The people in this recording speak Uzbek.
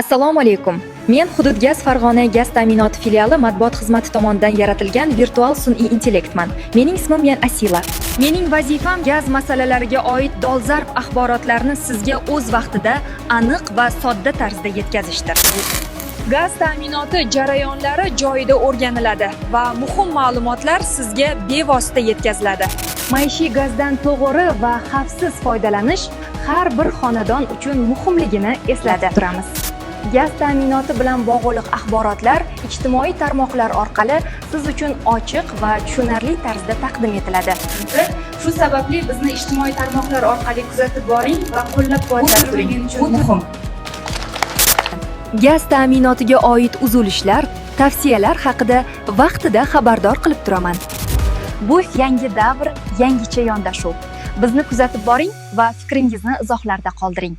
Assalomu alaykum. Men Hududgaz Farg'ona gaz ta'minoti filiali matbuot xizmati tomonidan yaratilgan virtual sun'iy intellektman. Mening ismim Yan Asila. Mening vazifam gaz masalalariga oid dolzarb axborotlarni sizga o'z vaqtida, aniq va sodda tarzda yetkazishdir. Gaz ta'minoti jarayonlari joyida o'rganiladi va muhim ma'lumotlar sizga bevosita yetkaziladi. Maishiy gazdan to'g'ri va xavfsiz foydalanish har bir xonadon uchun muhimligini eslatib turamiz. Gaz ta'minoti bilan bog'liq axborotlar ijtimoiy tarmoqlar orqali siz uchun ochiq va tushunarli tarzda taqdim etiladi. Shu sababli bizni ijtimoiy tarmoqlar orqali kuzatib boring va qo'llab-quvvatlab turing. Men Bu muhim. Gaz ta'minotiga oid uzilishlar, tavsiyalar haqida vaqtida xabardor qilib turaman. Bu yangi davr, yangicha yondashuv. Bizni kuzatib boring va fikringizni izohlarda qoldiring.